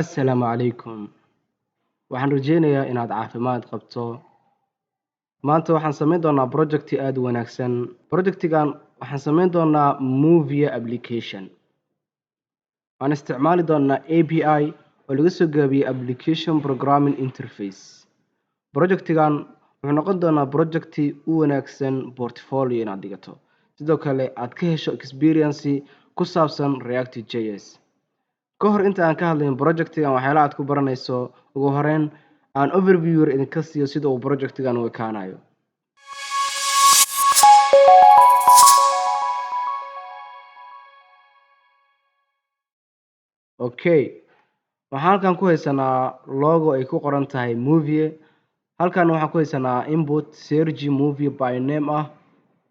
Assalaamu calaykum. Waxaan rajeynayaa inaad caafimaad qabto. Maanta waxaan samayn doonaa project aad u wanaagsan. Projectigan waxaan samayn doonaa movie application. Waxaan isticmaali doonaa API oo laga soo gaabiyey Application Programming Interface. Projectigan wuxuu noqon doonaa project u wanaagsan portfolio inaad dhigato. Sidoo kale aad ka hesho experience ku saabsan React JS. Ka hor inta aan ka hadlayn projectigan waxyaalaha aad ku baranayso, ugu horeyn aan overview yar idinka siiyo sida uu projectigan u ekaanayo. Okay, waxaan halkan ku haysanaa logo ay ku qoran tahay movie. Halkan waxaan ku haysanaa input search movie by name ah.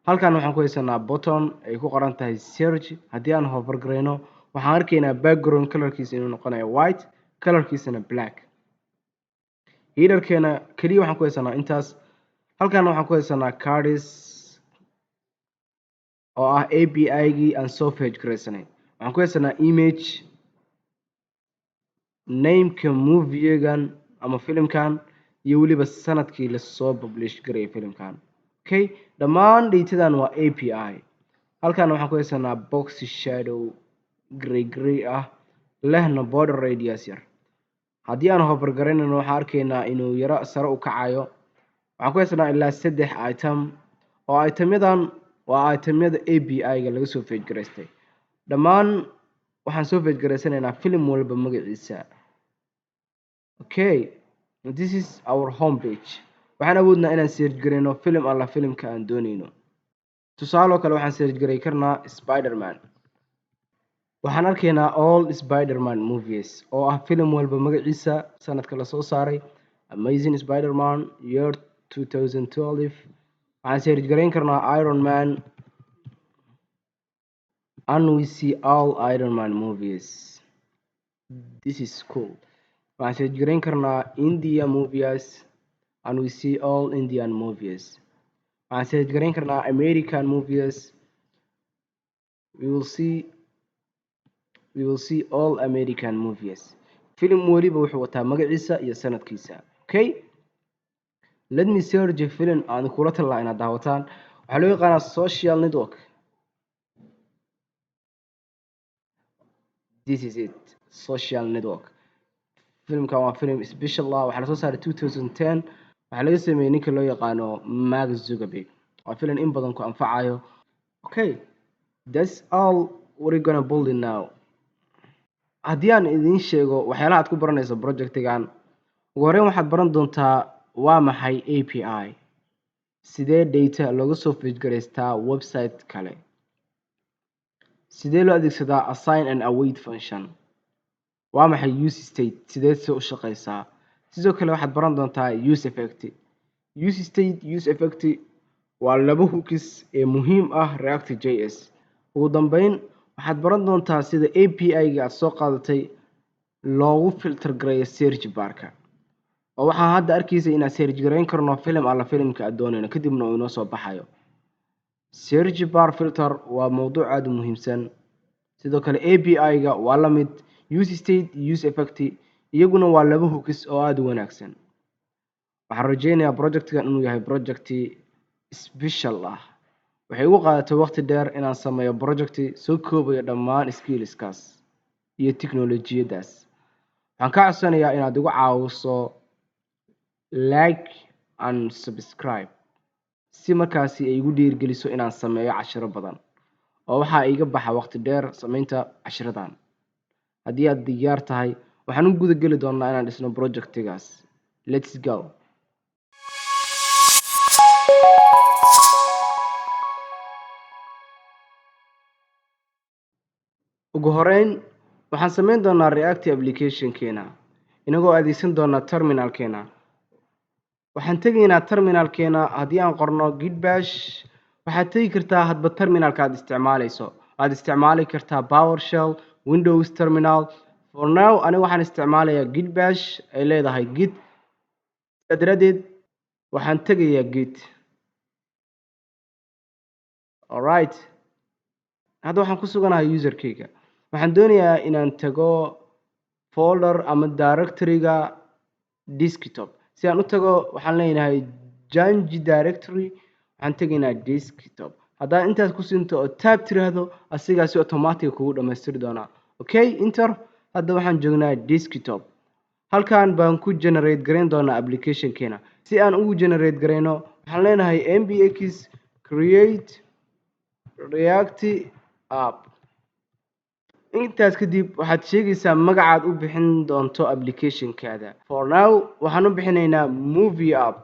Halkan waxaan ku haysanaa button ay ku qoran tahay search. Haddii aan hover gareyno, waxaan arkaynaa background colorkiisa inuu noqonayo white, colorkiisana black. Headerkeena keliya waxaan ku haysanaa intaas. Halkan waxaan ku haysanaa cards oo ah API-gii aan soo fetch gareysanay. Waxaan ku haysanaa image, nameka movie-gan ama filimkan, iyo weliba sanadkii lasoo publish garayay filimkan. Okay, dhammaan datadan waa API. Halkan waxaan ku haysanaa box shadow grey grey ah, lehna border radius yar. Haddii aan hover garaynayno, waxaan arkaynaa inuu yaro sare u kacayo. Waxaan ku haysanaa ilaa saddex item, oo itemyadan waa itemyada API-ga laga soo fetch garaystay. Dhammaan waxaan soo fetch garaysanaynaa film walba magaciisa. Okay, this is our home page. Waxaan awoodnaa inaan search garayno film alla filimka aan doonayno. Tusaale oo kale, waxaan search garay karnaa Spider-Man. Waxaan arkaynaa all Spider-Man movies, oo ah film walba magaciisa, sanadka lasoo saaray, Amazing Spider-Man year 2012. Waxaan search garayn karnaa Iron Man and we see all Iron Man movies. This is cool. Waxaan search garayn karnaa India movies and we see all Indian movies. Waxaan search garayn karnaa American movies. We will see all American movies. Film weliba wuxuu wataa magaciisa iyo sanadkiisa. Okay, let me search a film aan kula talaa inaad daawataan. Waxaa loo yaqaanaa Social Network. This is it, Social Network. Filmkan waa film special ah. Waxaa lasoo saaray 2010. Waxaa laga sameeyey ninka loo yaqaano Mark Zuckerberg. Waa film in badan ku anfacayo. Okay, that's all we're gonna build it now. Haddii aan idiin sheego waxyaalaha aad ku baranayso projectigan, ugu horreyn waxaad baran doontaa waa maxay API, sidee data looga soo fetch garaystaa website kale, sidee loo adeegsadaa async and await function, waa maxay use state, sidee se u shaqeysaa. Sidoo kale waxaad baran doontaa use effect. Use state, use effect waa laba hooks ee muhiim ah React JS. Ugu dambeyn waxaad baran doontaa sida API-ga aad soo qaadatay loogu filter gareeyo search barka, oo waxaan hadda arkaysa inaan search garayn karno film alla filimka aad doonayno, kadibna uu inoo soo baxayo. Search bar filter waa mowduuc aada u muhiimsan. Sidoo kale API-ga waa la mid. Use state, use effect iyaguna waa laba hooks oo aada u wanaagsan. Waxaan rajeynayaa projectkan inuu yahay project special ah. Waxay igu qaadatay waqti dheer inaan sameeyo project soo koobayo dhammaan skillskaas iyo tiknolojiyadaas. Waxaan ka codsanayaa inaad igu caawiso like and subscribe, si markaasi ay igu dhiirigeliso inaan sameeyo cashiro badan, oo waxaa iga baxa waqti dheer sameynta cashiradan. Haddii aad diyaar tahay, waxaan u guda geli doonaa inaan dhisno projectigaas. Let's go. Ugu horeyn waxaan sameyn doonaa React applicationkeena, inagoo adeegsan doonaa terminalkeena. Waxaan tegaynaa terminalkeena. Haddii aan qorno git bash, waxaad tegi kartaa hadba terminalka aad isticmaaleyso. Waxaad isticmaali kartaa PowerShell, Windows Terminal. For now aniga waxaan isticmaalayaa git bash ay leedahay git. Sidaa daraaddeed waxaan tegayaa git. Alright, hadda waxaan ku suganahay userkeyga. Waxaan doonayaa inaan tago folder ama directory-ga desktop. Si aan u tago, waxaan leenahay change directory, waxaan tegaynaa desktop. Haddaad intaas ku sinto oo tab tiraahdo, asigaa si automatic kugu dhammaystiri doonaa. Okay, enter. Hadda waxaan joognaa desktop. Halkan baan ku generate garayn doonaa applicationkeena. Si aan ugu generate garayno, waxaan leenahay npx create react app. Intaas kadib waxaad sheegaysaa magacaad u bixin doonto applicationkaada. For now waxaan u bixinaynaa movie app.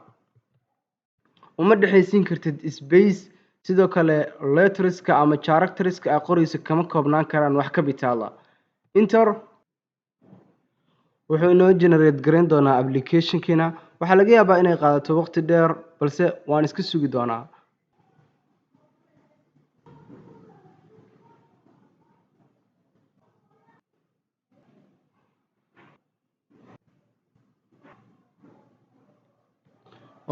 Uma dhexaysiin kartid space. Sidoo kale letterska ama characterska aad qorayso kama koobnaan karaan wax capital ah. Enter. Wuxuu inoo generate garayn doonaa applicationkiina. Waxaa laga yaabaa inay qaadato waqti dheer, balse waan iska sugi doonaa.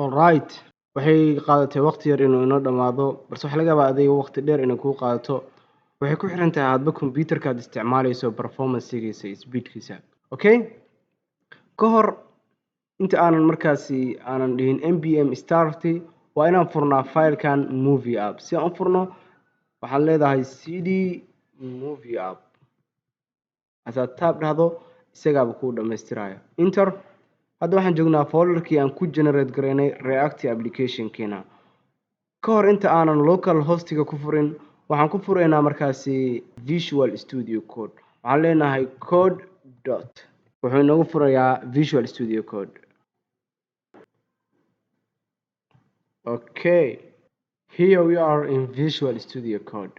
Alright, waxay qaadatay waqti yar inuu inoo dhammaado, balse waxaa laga yaabaa adiga waqti dheer inay kuu qaadato. Waxay ku xiran tahay hadba computerka aad isticmaalayso performancegiisa iyo speedkiisa. Okay, ka hor inta aanan markaasi aanan dhihin npm start, waa inaan furnaa filekan movie app. Si aan u furno, waxaad leedahay cd movie app. Hasaad tab dhahdo, isagaaba kuu dhamaystiraya. Enter. Hadda waxaan joognaa folderkii aan ku generate garaynay react applicationkeena. Ka hor inta aanan local hostiga ku furin, waxaan ku furaynaa markaasi Visual Studio Code. Waxaan leenahay code dot, wuxuu inoogu furayaa Visual Studio Code. Okay, here we are in Visual Studio Code.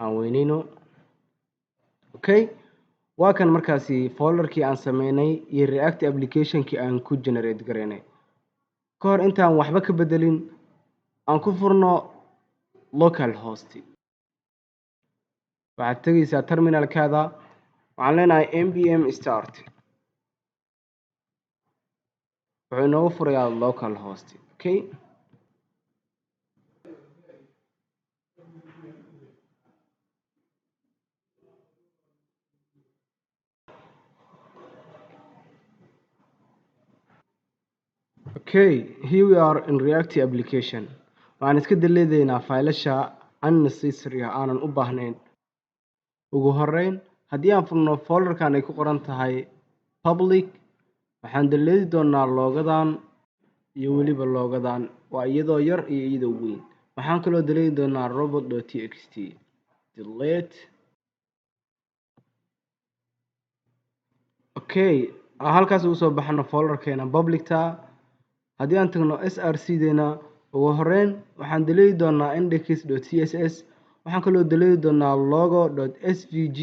Aan weyneyno. Okay, waa kan markaasi folderkii aan sameynay iyo react applicationkii aan ku generate garaynay. Ka hor intaan waxba ka bedelin, aan ku furno local host. Waxaad tegeysaa terminalkaada. Waxaan leenahay npm start. Wuxuu inoogu furayaa local host. Okay. Okay, here we are in React application. Waxaan iska deleteynaa faylasha unnecessary ah, aanan u baahnayn. Ugu horeyn, haddii aan furno folderkan ay ku qoran tahay public, waxaan delete doonaa logodan iyo weliba logodan, waa iyadoo yar iyo iyadoo weyn. Waxaan kaloo delete doonaa robot.txt. Delete. Okay, halkaas ugu soo baxno folderkeena publicta. Haddii aan tagno src deena, ugu horeyn waxaan delete doonaa index.css. Waxaan kaloo delete doonaa logo.svg.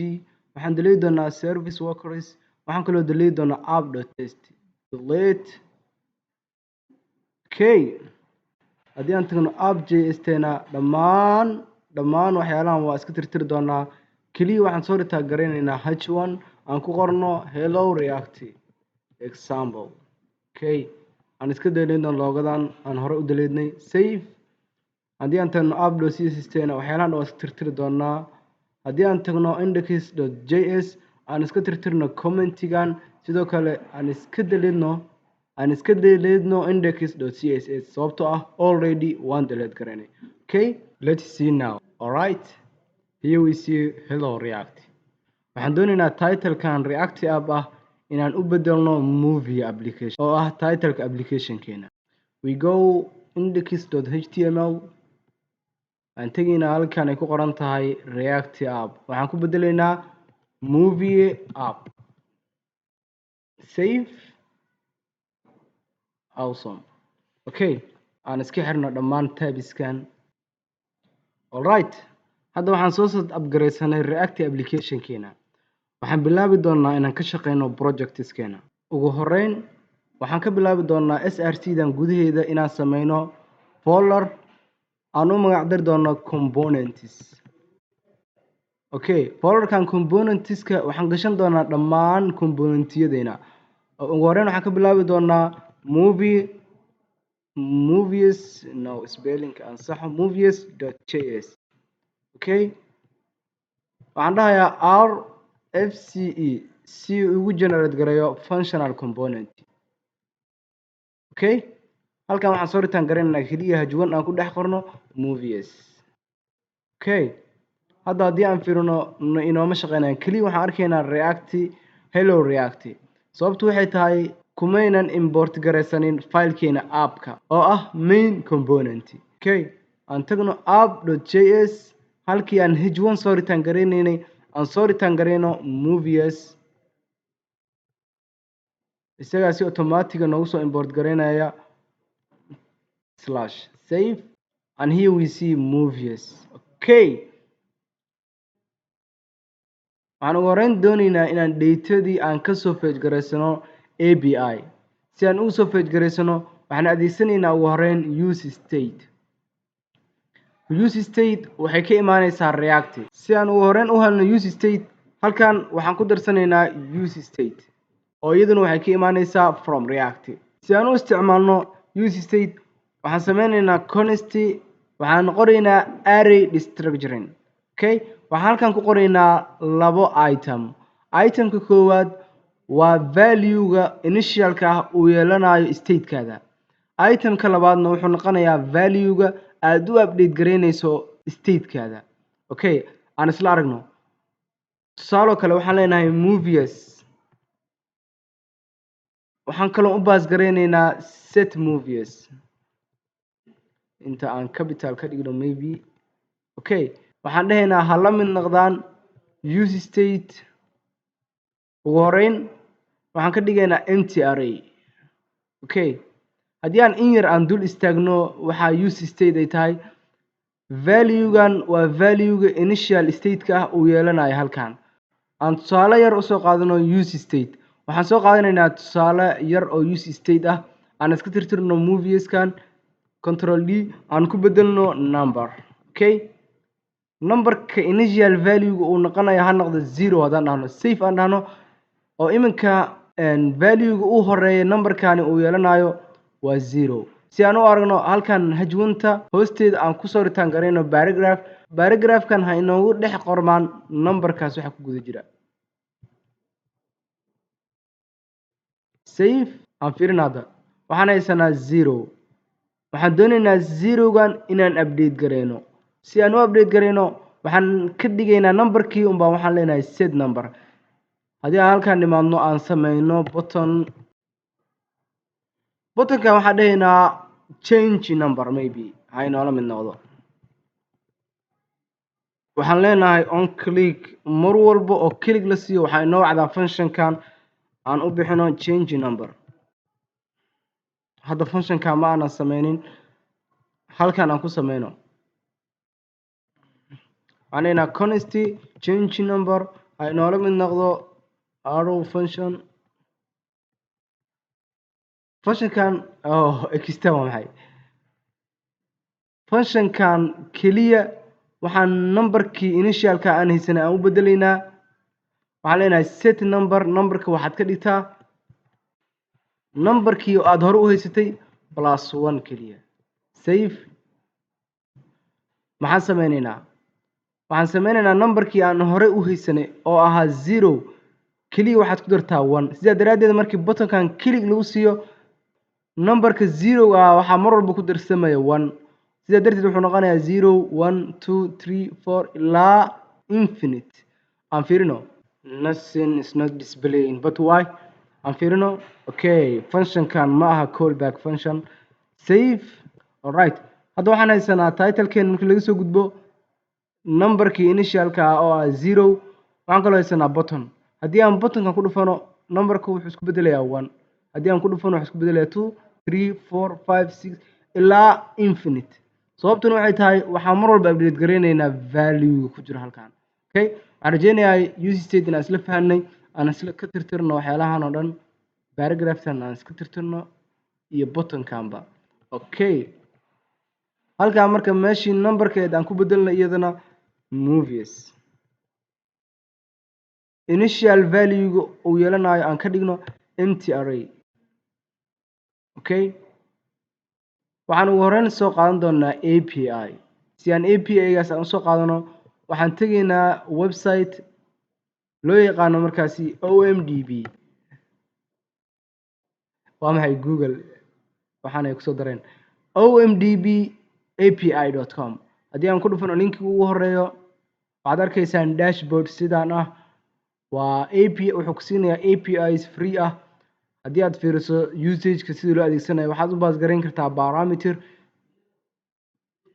Waxaan delete doonaa service workers. Waxaan kaloo delete doonaa app.test. Delete. Okay, haddii aan tagno app.js teena, dhammaan waxyaalahan waa iska tirtiri doonaa. Keliya waxaan soo retag garaynaynaa h1 aan ku qorno hello react example. Okay, aan iska deleedno logodan aan hore u deleednay. Save. Haddii aan tagno app.css teena, waxyaalahan dhan waa iska tirtiri doonaa. Haddii aan tagno index.js, aan iska tirtirno commentigan. Sidoo kale aan iska deleedno index.css, sababtoo ah already waan delete garaynay. Okay, let's see now. Alright, here we see hello react. Waxaan doonaynaa titlekan react app ah inaan u bedelno movie application, oo ah titleka applicationkeena. We go index.html. Aan tegaynaa halkan ay ku qoran tahay react app. Waxaan ku bedelaynaa movie app. Save. Awesome. Okay, aan iska xirno dhammaan tabskan. Alright, hadda waxaan soo set up garaysanay react applicationkeena. Waxaan bilaabi doonaa inaan ka shaqeyno projectskeena. Ugu horeyn, waxaan ka bilaabi doonaa src dan gudaheeda inaan sameyno folder aan u magac dari doono components. Okay, folderkan componentska waxaan gashan doonaa dhammaan componentyadeena. Ugu horeyn waxaan ka bilaabi doonaa movie, movies, no, spelling aan saxo, movies.js. Okay, waxaan dhahayaa r f c e si uu ugu generate gareeyo functional component. Okay, halkan waxaan soo return garaynaynaa keliya h1 aan ku dhex qorno movies. Okay, hadda haddii aan fiirino, inooma shaqeynayan. Keliya waxaan arkaynaa React, hello React. Sababtu waxay tahay kumaynan import garaysanin filekeena appka oo ah main component. Okay, aan tagno app.js. Halkii aan h1 soo return garaynaynay, aan soo return garayno movies. Isagaa si automatic ah noogu soo import garaynaya. Slash save, and here we see movies. Okay, waxaan ugu horeyn dooneynaa inaan datadii aan kasoo fetch garaysano API. Si aan ugu soo fetch garaysano, waxaan adeegsanaynaa ugu horeyn use state. Use state waxay ka imaaneysaa React. Si aan ugu horeyn u helno use state, halkan waxaan ku darsanaynaa use state, oo iyaduna waxay ka imaaneysaa from React. Si aan u isticmaalno use state, waxaan sameyneynaa const. Waxaan qoraynaa array destructuring. Okay, waxaan halkan ku qoraynaa labo item. Itemka koowaad waa value-ga initialka ah uu yeelanayo statekaada. Itemka labaadna wuxuu noqonayaa value-ga aada u update garaynayso statekaada. Okay, aan isla aragno. Tusaaloo kale, waxaan leenahay movies. Waxaan kaloo u pass garaynaynaa set movies. Inta aan capital ka dhigno maybe. Okay, waxaan dhahaynaa ha la mid noqdaan use state. Ugu horeyn waxaan ka dhigaynaa empty array. Okay, haddii aan in yar aan dul istaagno waxaa use state ay tahay, value-gan waa value-ga initial state-ka ah uu yeelanayo. Halkan aan tusaale yar usoo qaadano use state. Waxaan soo qaadanaynaa tusaale yar oo use state ah. Aan iska tirtirno movieskan, Control D, aan ku bedelno number. Okay, numberka initial value-ga uu noqonayo ha noqdo 0. Haddaan dhahno save, aan dhahno oo iminka value-ga u horeeya numberkani uu yeelanayo waa 0. Si aan u aragno, halkan h1-ta hoosteeda aan kusoo return garayno paragraph. Paragraphkan ha inoogu dhex qormaan numberkaas waxa ku guda jira. Save, aan fiirin. Hadda waxaan haysanaa 0. Waxaan doonaynaa zerogan inaan update garayno. Si aan u update garayno, waxaan ka dhigaynaa numberkii unbaa waxaan leenahay set number. Haddii aan halkaan nimaadno, aan sameyno button. Buttonkan waxaan dhahaynaa change number, maybe ha inoola mid noqdo. Waxaan leenahay on click. Mar walba oo click la siiyo, waxaa inoo wacdaa functionkan aan u bixino change number. Hadda functionka ma aanan sameynin, halkan aan ku sameyno. Waxaan leenahay const change number ha inoola mid noqdo arrow function. Functionkan, oh, extend waa maxay? Functionkan keliya waxaan numberkii initialka aan haysanay aan u bedelaynaa. Waxaan leenahay set number. Numberka waxaad ka dhigtaa numberkii aada hore u haysatay plus one keliya. Save. Maxaan sameyneynaa? Waxaan sameyneynaa numberkii aan hore u haysanay oo ahaa 0 keliya waxaad ku dartaa one. Sidaa daraaddeed, markii buttonkan click lagu siiyo, numberka 0 ah waxaa mar walba ku darsamaya one. Sidaa darteed wuxuu noqonayaa 0, 1, 2, 3, 4 ilaa infinite. Aan fiirino. Nothing is not displaying, but why? Aan fiirino. Okay, functionkan ma aha callback function. Save. Alright, hadda waxaan haysanaa titlekeen markii laga soo gudbo numberkii initialka ah oo ah 0. Waxaan kaloo haysanaa button. Haddii aan buttonkan ku dhufano, numberka wuxuu isku bedelayaa one. Haddii aan ku dhufano, wuxuu isku bedelayaa 2, 3, 4, 5, 6 ilaa infinite. Sababtuna waxay tahay waxaan mar walba update garaynaynaa value ku jiro halkan. Okay, waxaan rajeynayaa use state inaan isla fahanay. Aan isla ka tirtirno waxyaalahan oo dhan, paragraphtan aan iska tirtirno iyo buttonkanba. Okay, halkaa marka meeshii numberkeed aan ku bedelna iyadana movies. Initial value-ga uu yeelanayo aan ka dhigno empty array. Okay, waxaan ugu horeyn soo qaadan doonaa API. Si aan API-gaas aan usoo qaadano, waxaan tegaynaa website Loo yaqaano markaasi OMDB. Waa maxay Google waxaana ay kusoo dareen OMDB API.com. Haddii aan ku dhufano linkiga ugu horeeyo, waxaad arkaysaan dashboard sidaan ah. Waa API, wuxuu ku siinayaa APIs free ah. Haddii aad fiiriso usage-ka sidii loo adeegsanayo, waxaad u pass garayn kartaa parameter.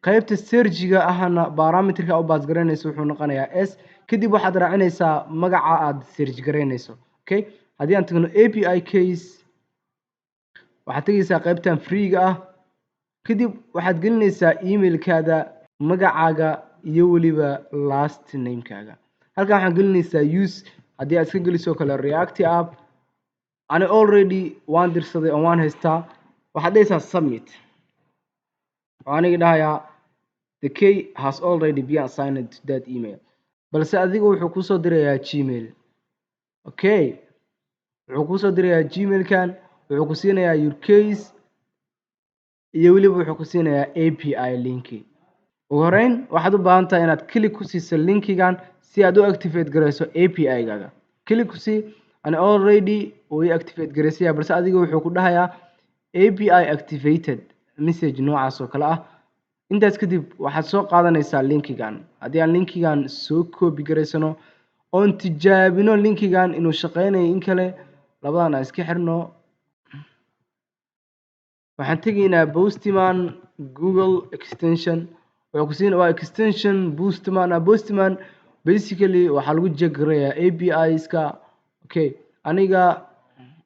Qaybta search-iga ahna parameterka u pass garaynayso wuxuu noqonayaa s, kadib waxaad raacinaysaa magaca aad search garaynayso. Okay, haddii aan tagno API keys, waxaad tegaysaa qaybtan free-ga ah, kadib waxaad gelinaysaa emailkaada, magacaaga iyo weliba last namekaaga. Halkan waxaad gelinaysaa use, haddii aad iska geliso kale React app. Ani already waan dirsaday oo waan haystaa. Waxaad dhahaysaa submit. Waxaa aniga dhahayaa "The key has already been assigned to that email", balse adiga wuxuu kusoo dirayaa Gmail. Okay, wuxuu kusoo dirayaa Gmailkan, wuxuu ku siinayaa your keys iyo weliba wuxuu ku siinayaa API linki. Ugu horeyn waxaad u baahan tahay inaad click ku siiso linkigan si aad u activate garayso API-gaaga. Click ku sii. Ani already wuu ii activate garaysaya, balse adiga wuxuu ku dhahayaa "API activated" message noocaas oo kale ah. Intaas kadib waxaad soo qaadanaysaa linkigan. Haddii aan linkigan soo copy garaysano oon tijaabino linkigan inuu shaqeynayo in kale, labadan aan iska xirno. Waxaan tegaynaa Postman Google extension. Wuxuu ku siin waa extension Postman ah. Postman basically waxaa lagu check garayaa APIs-ka. Okay, aniga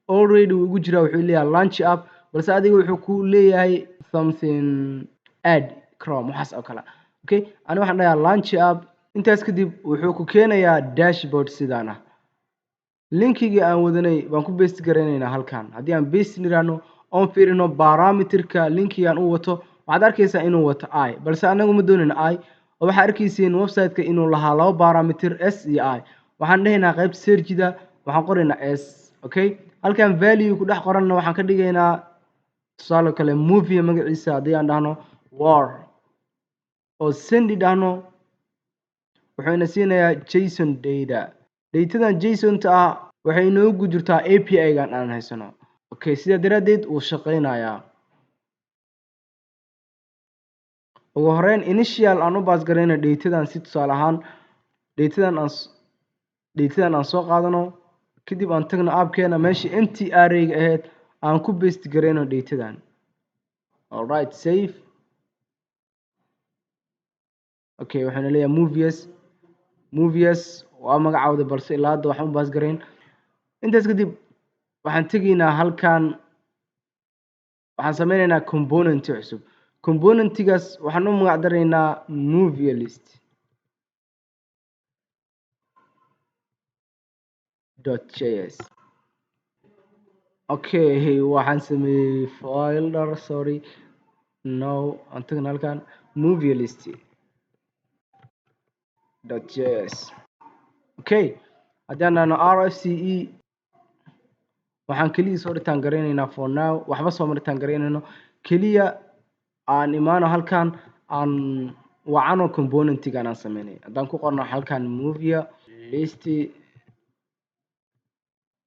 already wuu igu jiraa, wuxuu leeyahay launch app, balse adiga wuxuu ku leeyahay something add Chrome, waxaas oo kale. Okay, ani waxaan dhahayaa launch app. Intaas kadib wuxuu ku keenayaa dashboard sidaan ah. Linkigii aan wadanay baan ku paste garaynaynaa halkan. Haddii aan paste niraahno oon fiirino parameterka linkigan uu wato, waxaad arkaysaa inuu wato i, balse anagu ma doonayno i, oo waxaad arkayseen website-ka inuu lahaa laba parameter, s iyo i. Waxaan dhahaynaa qayb searchida waxaan qoraynaa s. Okay, halkan value ku dhex qoranna waxaan ka dhigaynaa tusaale kale movie magaciisa. Haddii aan dhahno war oo send dhahno, wuxuu ina siinayaa JSON data. Datadan JSON-ta ah waxay inoogu jirtaa API-gan aan haysano. Okay, sidaa daraaddeed wuu shaqeynayaa. Ugu horeyn initial aan u pass garayno datadan, si tusaale ahaan datadan aan soo qaadano, kadib aan tagno appkeena, meeshii empty array-ga ahayd aan ku paste garayno datadan. Alright, save. Okay, waxayna leeyahay movies. Movies waa magacooda, balse ilaa hadda waxaan u pass garayn. Intaas kadib waxaan tegaynaa halkan, waxaan sameynaynaa component cusub. Componentigaas waxaan u magac daraynaa movie list .js. Okay, waxaan sameeyey folder, sorry, no, aan tagna halkan movie list .js. Okay, haddii aan dhahno rfce, waxaan keliya soo return garaynaynaa for now, waxba sooma return garaynayno. Keliya aan imaano halkan, aan wacano componentigan aan sameynay. Haddaan ku qorno halkan movie list,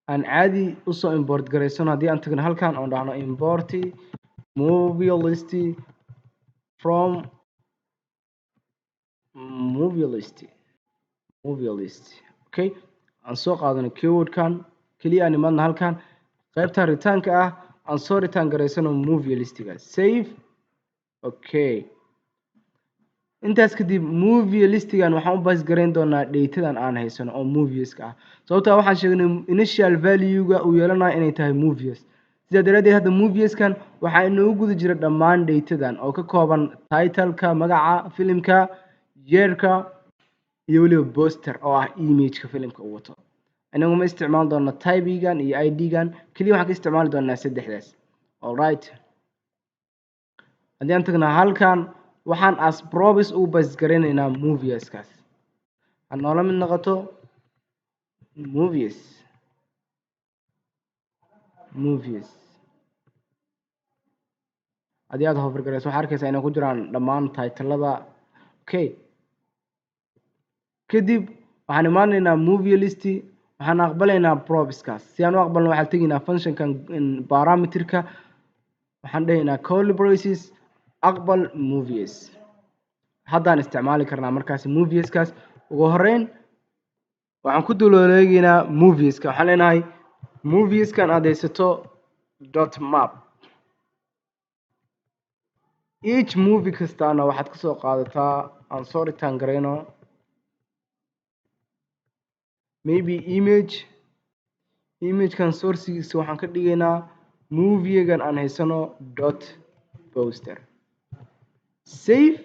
aan caadi usoo import garaysano. Haddii aan tagno halkan oon dhahno import movie list from movie list, movie list. Okay, aan soo qaadano keywordkan keliya, aan imaadno halkan qaybta returnka ah, aan soo return garaysano movie listiga. Save. Okay, intaas kadib movie listigan waxaan u pass garayn doonaa datadan aan haysano oo movieska ah, sababtaa waxaan sheegnay initial value-ga uu yeelanayo inay tahay movies. Sidaa daraaddeed hadda movieskan waxaa inoogu guda jira dhammaan datadan oo ka kooban titleka, magaca filimka, yearka iyo weliba poster oo ah imageka filimka uu wato. Inagu ma isticmaali doono type-gan iyo id-gan, keliya waxaan ka isticmaali doonaa saddexdaas. Alright, haddii aan tagnaa halkan, waxaan as props ugu pass garaynaynaa movieskaas. Ha noola mid noqoto movies, movies. Haddii aad hover garayso, waxaa arkaysaa inay ku jiraan dhammaan titlada. Okay, kadib Waxaan imaanaynaa movie list, waxaan aqbalaynaa propskaas. Si aan u aqbalno, waxaan tegaynaa functionkan parameterka, waxaan dhahaynaa curly braces, aqbal movies. Haddaan isticmaali karnaa markaasi movieskaas. Ugu horeyn waxaan ku dul wareegaynaa movieska. Waxaan leenahay movieskan aad haysato dot map, each movie kastaana waxaad kasoo qaadataa, aan soo return garayno maybe image. Imagekan sourcigiisa waxaan ka dhigaynaa moviegan aan haysano dot poster. Save.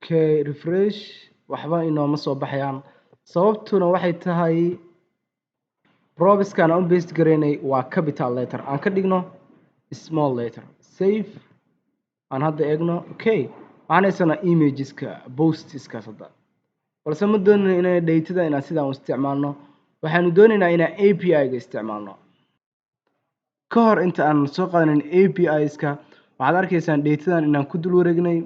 Okay, refresh. Waxba inooma soo baxayaan, sababtuna waxay tahay propskan aan u pass garaynay waa capital letter. Aan ka dhigno small letter. Save. Aan hadda eegno. Okay, waxaan haysanaa imageska postskaas hadda, balse ma doonayno inay datada inaan sidaan u isticmaalno. Waxaanu doonaynaa inaan API-ga isticmaalno. Ka hor inta aan soo qaadanin API-ska, waxaad arkaysaan datadan inaan ku dul wareegnay,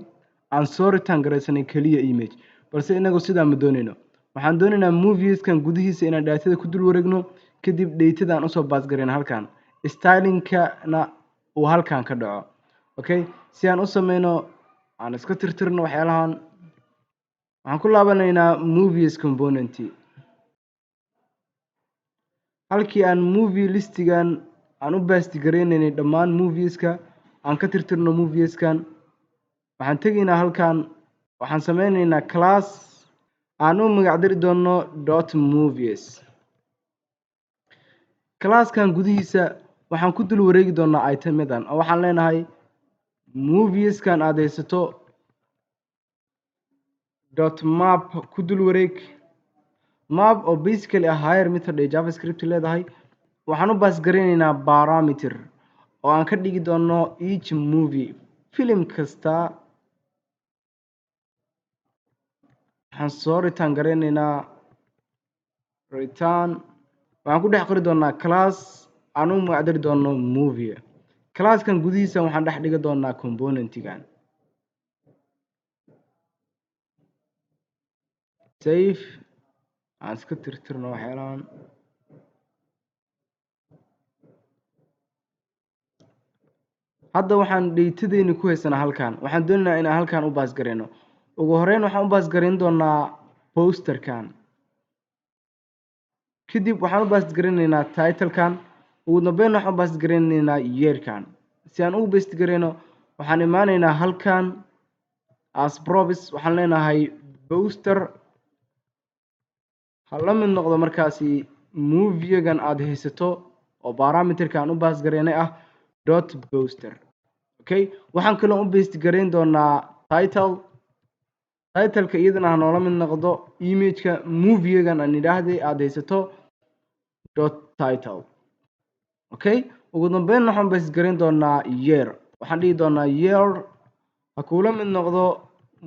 aan soo return garaysanay keliya image, balse inagu sidaa ma doonayno. Waxaan doonaynaa movieskan gudihiisa inaan datada ku dul wareegno, kadib datada aan usoo pass garayno halkan, stylingkana uu halkan ka dhaco. Okay, si aan u sameyno, aan iska tirtirno waxyaalahan. Waxaan ku laabanaynaa movies component. Halkii aan movie listigan aan u pass garaynaynay dhammaan movieska, aan ka tirtirno movieskan. Waxaan tegaynaa halkan, waxaan sameynaynaa class aan u magac dari doono dot movies. Classkan gudihiisa waxaan ku dul wareegi doonaa itemadan, oo waxaan leenahay movieskan aad haysato dot map ku dul wareeg. Map oo basically ah higher method ee JavaScript leedahay. Waxaan u pass garaynaynaa parameter oo aan ka dhigi doono each movie, film kasta. Waxaan soo return garaynaynaa return. Waxaan ku dhex qori doonaa class aan u magacdari doono movie. Classkan gudihiisa waxaan dhex dhigi doonaa componentigan. Save. Aan iska tirtirno waxyaalahan. Hadda waxaan datadeeni ku haysanaa halkan. Waxaan doonaynaa inaan halkan u pass garayno. Ugu horeyn waxaan u pass garayn doonaa posterkan, kadib waxaan u pass garaynaynaa titlekan, ugu dambeyn waxaan u pass garaynaynaa yearkan. Si aan ugu pass garayno, waxaan imaanaynaa halkan as props. Waxaan leenahay poster ha la mid noqdo markaasi moviegan aada haysato oo parameterka aan u pass garaynay ah dot poster. Okay, waxaan kaloo u pass garayn doonaa title. Titleka iyadana ha noola mid noqdo imageka moviegan aan idhaahday aada haysato dot title. Okay, ugu dambeyn waxaan pass garayn doonaa year. Waxaan dhihi doonaa year ha kuula mid noqdo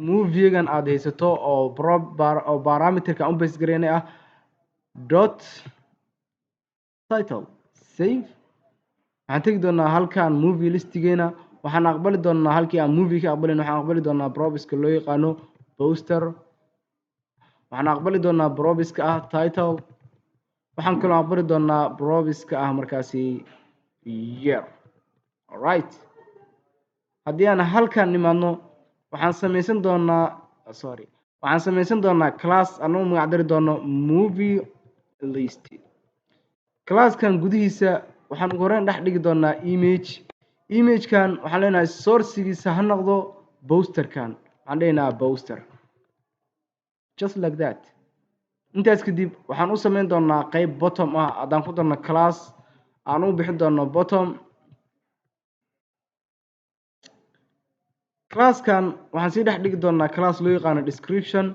moviegan aada haysato oo prop oo parameterka aan u pass garaynay ah dot title. Save. Waxaan tegi doonaa halkan movie listigeena. Waxaan aqbali doonaa, halkii aan movie ka aqbalin, waxaan aqbali doonaa propska loo yaqaano poster. Waxaan aqbali doonaa propska ah title. Waxaan kaloo aqbali doonaa propska ah markaasi year. Alright, haddii aan halkan nimaadno, waxaan samaysan doonaa, sorry, waxaan samaysan doonaa class aan u magac dari doono movie list. Classkan gudihiisa waxaan ugu horreyn dhex dhigi doonaa image. Imagekan waxaan leenahay sourcigiisa ha noqdo posterkan. Waxaan dhehaynaa poster, just like that. Intaas kadib waxaan u samayn doonaa qeyb bottom ah. Haddaan ku darno class aan u bixin doono bottom. Classkan waxaan sii dhex dhigi doonaa class loo yaqaano description.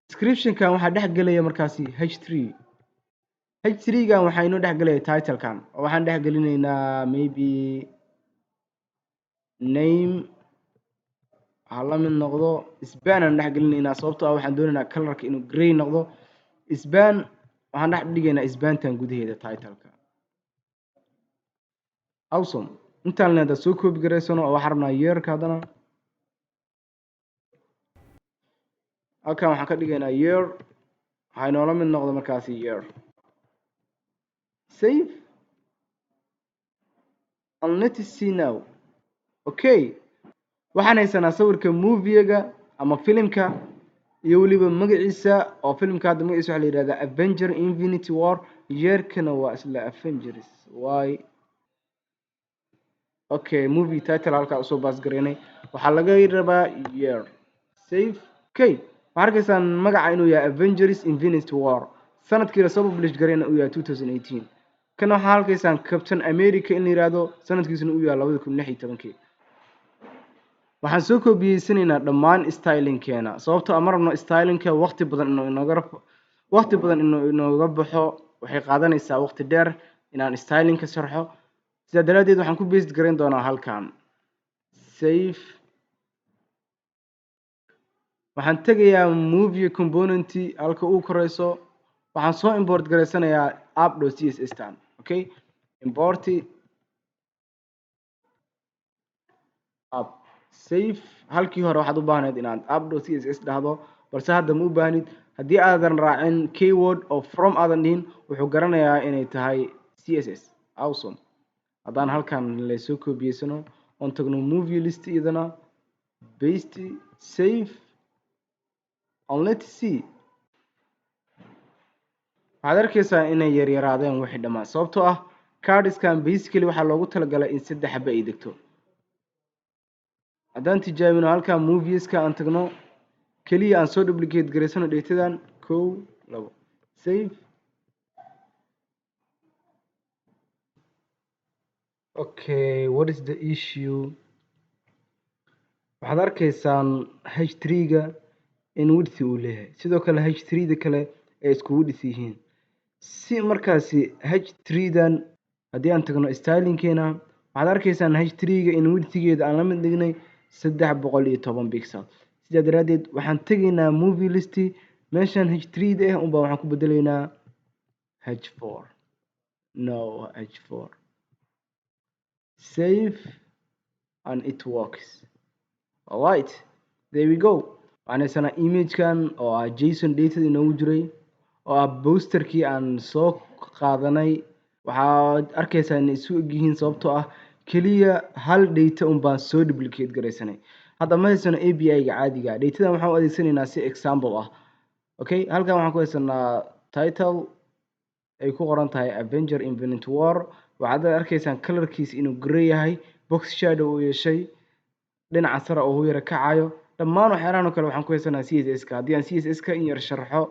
Descriptionkan waxaa dhex gelaya markaasi h3. H3 gan waxaa inoo dhex gelaya titlekan, oo waxaan dhex gelinaynaa maybe name ha la mid noqdo span aan dhex gelinaynaa, sababtoo ah waxaan doonaynaa colorka inuu grey noqdo. Span waxaan dhex dhigaynaa spantan gudaheeda titleka. Awesome. Intaan leedaa soo copy garaysano, oo waxaan rabnaa yearka. Haddana halkan waxaan ka dhigaynaa year. Waxay noola mid noqda markaasi year. Save and let us see now. Okay, waxaan haysanaa sawirka movie-ga ama filimka iyo weliba magaciisa, oo filimka hadda magaciisa waxaa la yihahdaa Avenger Infinity War. Year-kana waa isla Avengers y. Okay, movie title halkaa usoo pass garaynay, waxaa laga rabaa year. Save. Okay, waxaa arkaysaan magaca inuu yahay Avengers Infinity War, sanadkii lasoo publish garayna uu yahay 2018. Kana waxaa arkaysaan Captain America in la yihahdo, sanadkiisuna uu yahay 2016-kii. Waxaan soo koobiyeysanaynaa dhammaan stylingkeena, sababtoo ama rabno stylingka waqti badan inuu inooga baxo. Waxay qaadanaysaa waqti dheer inaan stylingka sharxo. Sidaa daraaddeed waxaan ku paste garayn doonaa halkan. Save. Waxaan tegayaa movie component halka uu koreyso. Waxaan soo import garaysanayaa app.css tan. Okay, import app. Save. Halkii hore waxaad u baahnayd inaad app.css dhahdo, balse hadda ma u baahnid. Haddii aadan raacin keyword oo from aadan dhihin, wuxuu garanayaa inay tahay CSS. Awesome. Haddaan halkan lasoo koobiyeysano oon tagno movie list, iyadana paste. Save and let's see. Waxaad arkaysaa inay yaryaraadeen wixii dhammaan, sababtoo ah cardiskan basically waxaa loogu talagalay in saddex xaba ay degto. Haddaan tijaabino halkan, movieska aan tagno, keliya aan soo duplicate garaysano datadan, kow, labo. Save. Okay, what is the issue? Waxaad arkaysaan h3-ga in width uu leeyahay, sidoo kale h3-da kale ay iskugu dhis yihiin. Si markaasi h3-dan haddii aan tagno stylingkeena, waxaad arkaysaan h3-ga in widthigeeda aan la mid dhignay 310 pixel. Sidaa daraaddeed waxaan tegaynaa movie list. Meeshan h3-da ah unbaa waxaan ku bedelaynaa h4, no, h4. Save and it works. Alright, there we go. Waxaan haysanaa imagekan oo ah JSON datada inoogu jiray, oo ah posterkii aan soo qaadanay. Waxaad arkaysaa inay isu egyihiin, sababtoo ah keliya hal data un baan soo duplicate garaysanay. Hadda ma haysano API-ga caadiga ah. Datadan waxaan u adeegsanaynaa si example ah. Okay, halkan waxaan ku haysanaa title ay ku qoran tahay Avenger Infinity War. Waxaad arkaysaan colorkiisa inuu grey yahay, box shadow uu yeeshay, dhinaca sare oo u yara kacayo. Dhammaan waxyaalahan oo kale waxaan ku haysanaa CSS-ka. Haddii aan CSS-ka in yar sharxo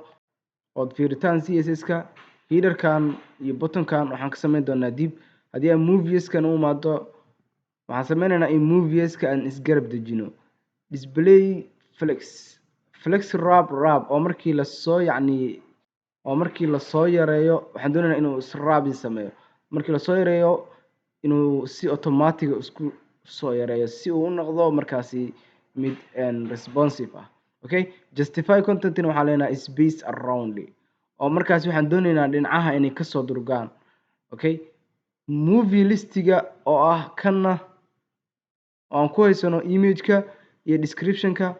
ood fiiritaan CSS-ka, headerkan iyo buttonkan waxaan ka samayn doonaa dib. Haddii aan movieskan u imaado, waxaan sameynaynaa in movieska aan isgarab dejino. Display flex, flex wrap wrap, oo markii lasoo, yacni, oo markii lasoo yareeyo, waxaan doonaynaa inuu israpping sameeyo. Markii lasoo yareeyo, inuu si automatic isku soo yareeyo, si uu u noqdo markaasi mid responsive ah. Okay, justify contentina waxaan leenahay space around, oo markaasi waxaan doonaynaa dhinacaha inay kasoo durgaan. Okay, movie listiga oo ah kanna oo aan ku haysano imageka iyo descriptionka,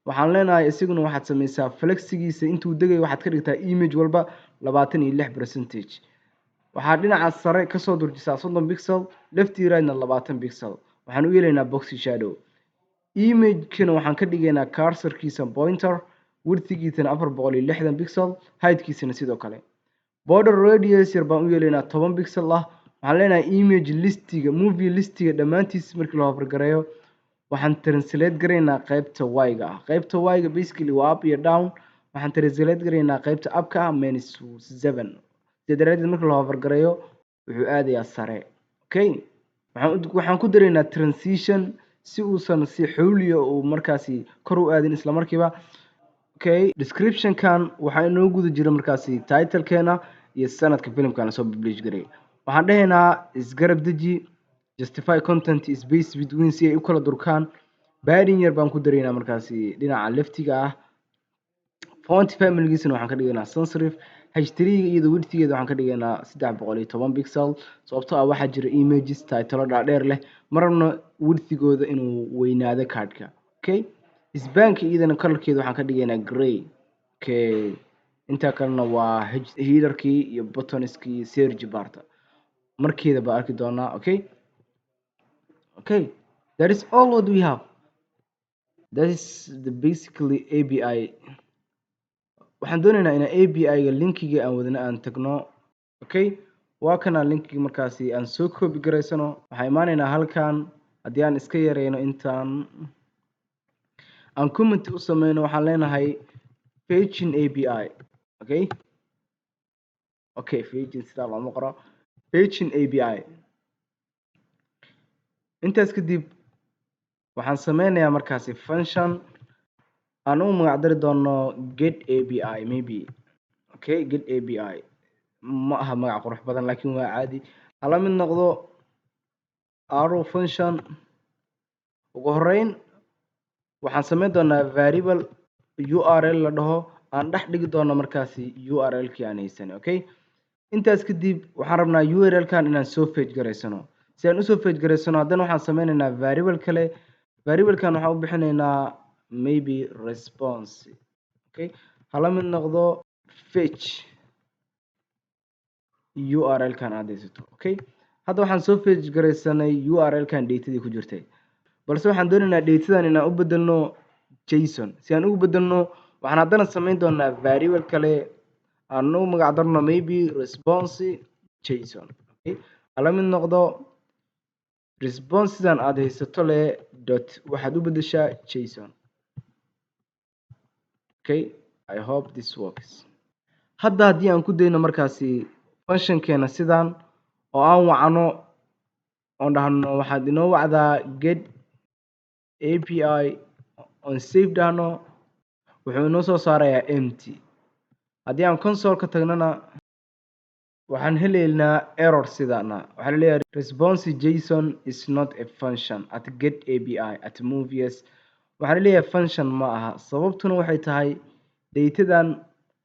waxaan leenahay isaguna waxaad sameysaa flexigiisa intuu degayo waxaad ka dhigtaa image walba 26%. Waxaad dhinaca sare kasoo durjisaa 30 pixel, left iyo rightna 20 pixel. Waxaan u yeelaynaa box shadow. Imagekana waxaan ka dhigaynaa cursorkiisa pointer, widthgiisana 460 pixel, heightkiisana sidoo kale. Border radius yar baan u yeelaynaa, 10 pixel ah. Waxaan leenahay image listiga, movie listiga dhammaantiis markii la hovergareeyo, waxaan translate garaynaa qaybta y-ga ah. Qaybta y-ga basically waa up iyo down. Waxaan translate garaynaa qaybta upka ah -7. Sida daraadeed marka la hovergareeyo wuxuu aadayaa sare. Okay, waxaan ku daraynaa transition si uusan si xawliya uu markaasi kor u aadin isla markiiba. Okay, descriptionkan waxaa inoo guda jira markaasi titlekeena iyo sanadka filimkan lasoo publish garay. Waxaan dhahaynaa isgarab deji, justify content space between, si ay u kala durkaan. Padding yar baan ku daraynaa markaasi dhinaca leftiga ah. Font familygiisana waxaan ka dhigaynaa sans serif. H3 iyada widthgeeda waxaan ka dhigaynaa 310 pixel, sababtoo ah waxaa jira images titlo dhaadheer leh, ma rabno widthigooda inuu weynaado cardka. Okay, spanka iyadana colorkeeda waxaan ka dhigaynaa grey. Okay. Intaa kalena waa headerkii iyo buttonskii search barta. Markeeda baa arki doonaa. Okay, that is all what we have. That is the basically API. Waxaan doonaynaa inaan API-ga linkiga aan wadna aan tagno. Okay, waa kana linkigi. Markaasi aan soo copy garaysano. Waxaan imaanaynaa halkan. Haddii aan iska yareyno intaan aan comment u sameyno, waxaan leenahay fetching API. Okay, fetching sidaa looma qoro, fetching API. Intaas kadib waxaan sameynayaa markaasi function aan u magac dari doono get API maybe. Okay, get API ma aha magac qurux badan, laakiin waa caadi. Hala mid noqdo arrow function. Ugu horeyn waxaan sameyn doonaa variable URL la dhaho, aan dhex dhigi doono markaasi URL kii aan haysanay. Okay, intaas kadib waxaan rabnaa URL kan inaan soo fetch garaysano. Si aan usoo fetch garaysano, haddana waxaan sameynaynaa variable kale. Variablekan waxaan u bixinaynaa maybe response. Okay, hala mid noqdo fetch URL kan aad haysato. Okay, hadda waxaan soo fetch garaysanay URL kan datadii ku jirtay, balse waxaan doonaynaa datadan inaan u bedelno JSON. Si aan ugu bedelno, waxaan haddana sameyn doonaa variable kale aan u magac darno maybe response JSON. Okay, hala mid noqdo responsedan aad haysato le dot waxaad u bedeshaa JSON. Okay, I hope this works. Hadda haddii aan ku dayno markaasi functionkeena sidan oo aan wacno oon dhahno waxaad inoo wacdaa get API, on save dhahno, wuxuu inoo soo saarayaa empty. Haddii aan console ka tagnana, waxaan helaynaa error sidana. Waxaa laleeyahay "Response JSON is not a function at get API at movies." Waxaa laleeyahay function ma aha. Sababtuna waxay tahay datadan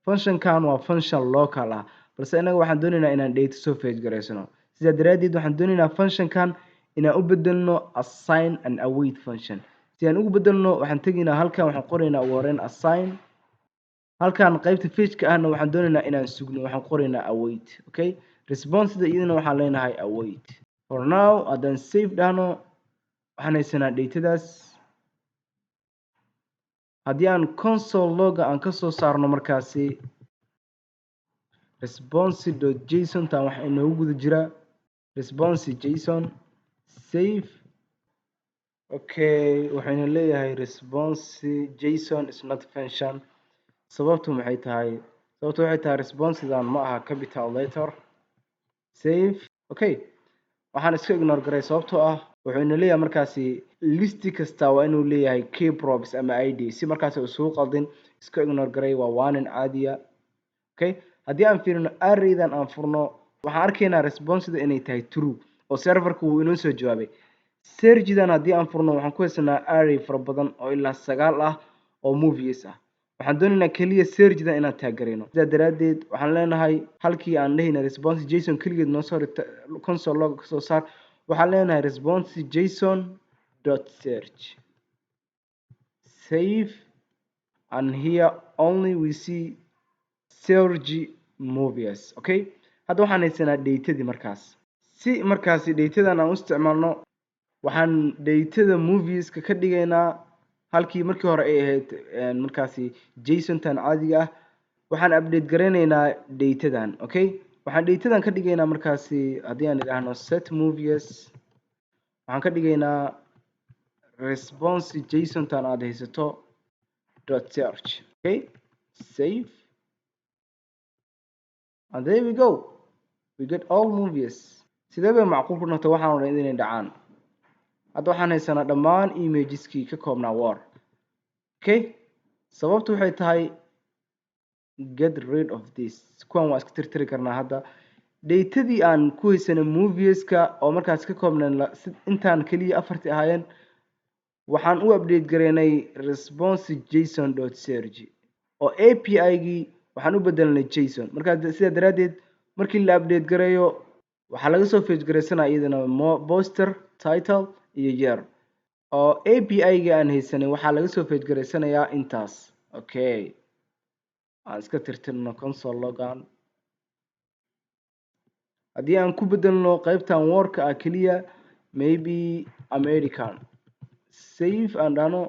functionkan waa function local ah, balse inaga waxaan doonaynaa inaan data soo fetch garaysano. Sidaa daraaddeed waxaan doonaynaa functionkan inaan u bedelno async and await function. Si aan ugu bedelno, waxaan tegaynaa halkan, waxaan qoraynaa ugu horeyn async. Halkan qaybta fetchka ahna waxaan doonaynaa inaan sugno, waxaan qoraynaa await. Okay, responseda iyadana waxaan leenahay await. For now, haddaan save dhahno, waxaan haysanaa datadaas. Haddii aan console loga aan kasoo saarno markaasi response dot JSON tan waxaa inoogu guda jira response JSON. Save. Okay, waxayna leeyahay "Response JSON is not function." Sababtu maxay tahay? Sababtu waxay tahay responsedan ma aha capital letter. Save. Okay, waxaan iska ignore garay sababtoo ah wuxuu ina leeyahay markaasi listi kasta waa inuu leeyahay key props ama id, si markaasi isugu qaldin. Iska ignore garay, waa warning caadiya. Okay, haddii aan fiirino arraydan aan furno, waxaan arkaynaa responseda inay tahay true oo serverka wuu inoo soo jawaabay. Searchdan haddii aan furno, waxaan ku haysanaa array fara badan oo ilaa sagaal ah oo movies ah. Waxaan doonaynaa keliya searchdan inaan taageerayno. Sidaa daraaddeed waxaan leenahay, halkii aan dhehayna response JSON keligeed noo soo console log kasoo saar, waxaan leenahay response JSON dot search. Save, and here only we see search movies. Okay, hadda waxaan haysanaa datadii. Markaas si markaasi datadan aan u isticmaalno, waxaan datada movieska ka dhigaynaa halkii markii hore ay ahayd markaasi JSON-tan caadiga ah. Waxaan update garaynaynaa datadan. Okay, waxaan datadan ka dhigaynaa markaasi, haddii aan idhaahno set movies, waxaan ka dhigaynaa response JSON-tan aad haysato dot search. Okay, save, and there we go, we get all movies. Sidee bay macquul ku noqotay waxaan o dhan inay dhacaan? Hadda waxaan haysanaa dhammaan imageskii ka koobnaa war. Okay, sababtu waxay tahay, get rid of this, kuwan waa iska tirtiri karnaa. Hadda datadii aan ku haysanay movieska oo markaas ka koobneen intaan keliya afartii ahaayeen, waxaan u update gareynay response JSON dot search oo API-gii waxaan u bedelnay JSON. Markaa sidaa daraaddeed markii la update gareeyo, waxaa laga soo fetch garaysanaya iyadana poster title iyo year oo API-ga aan haysanay. Waxaa laga soo fetch garaysanayaa intaas. Okay. Aan iska tirtirno console logan. Haddii aan ku bedelno qeybtan wordka ah keliya, maybe American, save aan dhahno,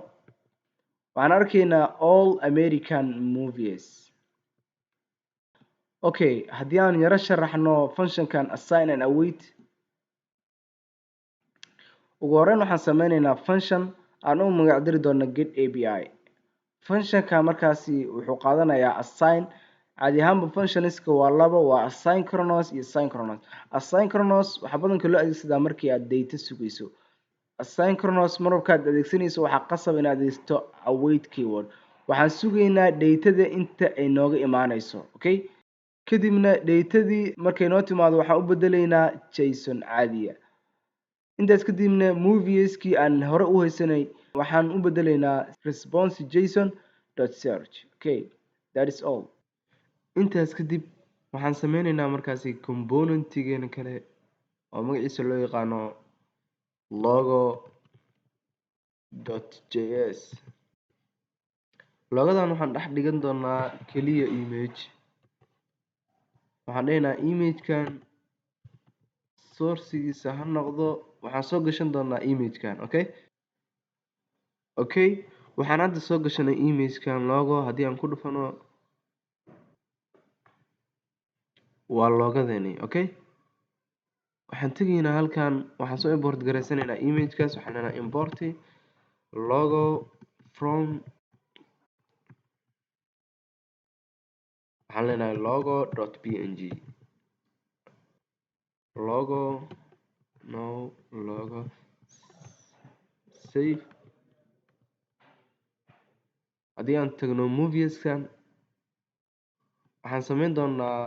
waxaan arkaynaa all American movies. Okay, haddii aan yaro sharaxno functionkan async and await, ugu horeyn waxaan sameyneynaa function aan u magac diri doono get API. Functionka markaasi wuxuu qaadanayaa async. Caadi ahaanba functionska waa laba, waa asynchronous iyo synchronous. Asynchronous waxaa badanka loo adeegsadaa markii aad data sugayso. Asynchronous markaad adeegsanayso, waxaa qasab inaad adeegsato await keyword. Waxaan sugaynaa datada inta ay nooga imaaneyso. Okay, kadibna datadii markay noo timaado, waxaan u bedeleynaa JSON caadiya. Intaas kadibna movieskii aan hore u haysanay waxaan u bedeleynaa response JSON dot search. Okay, that is all. Intaas kadib waxaan sameyneynaa markaasi componentigeena kale oo magaciisa loo yaqaano logo dot js. Logodan waxaan dhex dhigan doonaa keliya image. Waxaan dhehaynaa imagekan sourcigiisa ha noqdo, waxaan soo gashan doonaa imagekan. Okay, waxaan hadda soo gashanay imagekan logo. Haddii aan ku dhufano, waa logodeeni. Okay, waxaan tegaynaa halkan, waxaan soo import garaysanaynaa imagekaas. Waxaan leenahay import logo from, waxaan leenahay logo dot png, logo, no, logo, save. Haddii aan tagno movieskan, waxaan sameyn doonaa